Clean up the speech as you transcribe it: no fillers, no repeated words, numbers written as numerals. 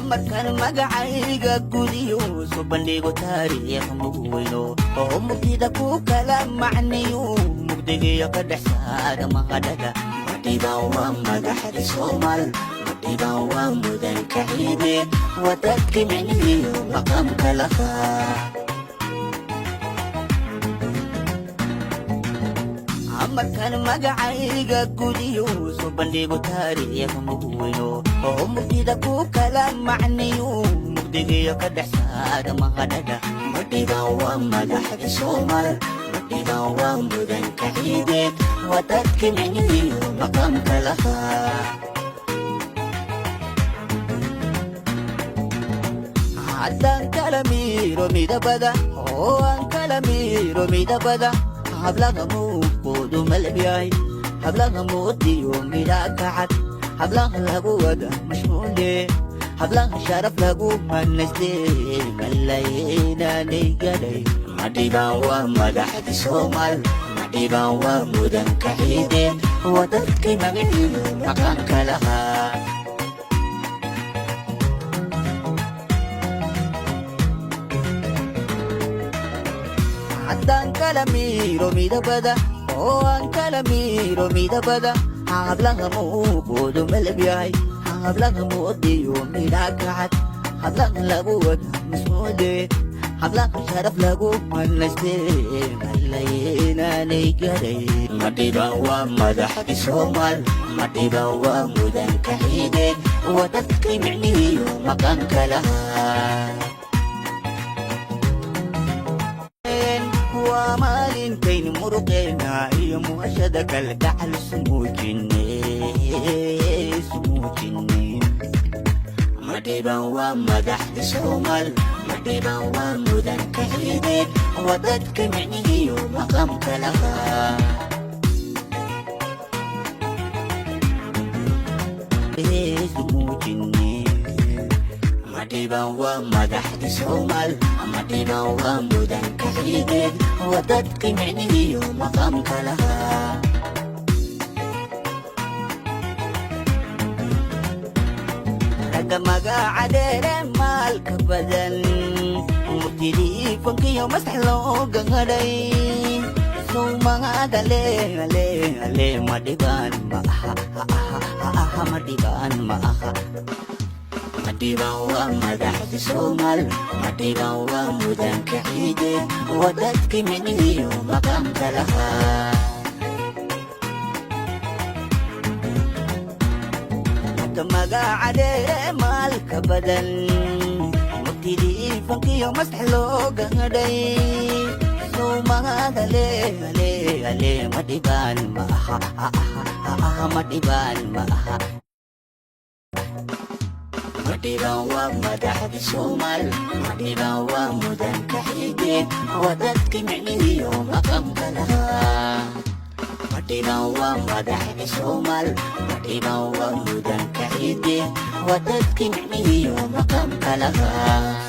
Markaan magacayga gudiyo soo bandhigo taariikh mugweyno oo mugdida ku kala macniyo, mugdigiyo ka dhex saara mahadhada. Madhibaan waa madaxda Soomaal, Madhibaan waa mudanka ciideed, waa dadka micnihiyo maqaamka lahaa. Markaan magacayga gudiyo soo bandhigo taariikh mugweyno oo mugdida ku kala macniyo, mugdigiyo ka dhex saara mahadhada. Madhibaan waa madaxda Soomaal, Madhibaan waa mudanka ciideed, waa dadka micnihiyo maqaamka lahaa. Haddaan kala miiro midabada oo aan kala miiro midabada, hablaha muuqoodu malab yahay, hablaha moodiyo midhaa kacad, hablaha lagu wada mashquule, hablaha sharaf lagu manaste, malaynaanay gadhay. Madhibaan waa madaxda Soomaal, Madhibaan waa mudanka ciideed, waa dadka magaciyo maqaamka lahaa. Haddaan kala miiro midabada oo aan kala miiro midabada, hablaha muuqoodu malab yahay, hablaha moodiyo midhaa kacad, hablaha lagu wada masmuude, hablaha sharaf lagu manaste, malaynaanay garay. Madhibaan waa madaxda Soomaal, Madhibaan waa mudanka ciideed, waa dadka micnihiyo maqaamka lahaa. Waa maalintaynu muruqeena iyo muhashada kalgacal sumuujine, sumuujine. Madhibaan waa madaxda Soomaal, Madhibaan waa mudanka ciideed, waa dadka micnihiyo maqaamka lahaa. Sumuujine. Madhibaan waa madaxda Soomaal, Madhibaan waa mudanka ciideed, waa dadka micnihiyo maqaamka lahaa. Ragga magaca dheere maalka badan, murtidii fankiyo masax looga hadhay, sowmaadale ale ale, Madhibaan ma aha aha, Madhibaan ma aha. Madhibaan waa madaxda Soomaal, Madhibaan waa mudanka ciideed, waa dadka micnihiyo maqaamka lahaa. Ragga magaca dheere maalka badan, murtidii fankiyo masax looga hadhay, sowmaadale ale ale, Madhibaan ma aha aha, Madhibaan ma aha. Madhibaan waa madaxda Soomaal, Madhibaan waa mudanka ciideed, waa dadka micnihiyo maqaamka lahaa. Madhibaan waa madaxda Soomaal, Madhibaan waa mudanka ciideed, waa dadka micnihiyo maqaamka lahaa.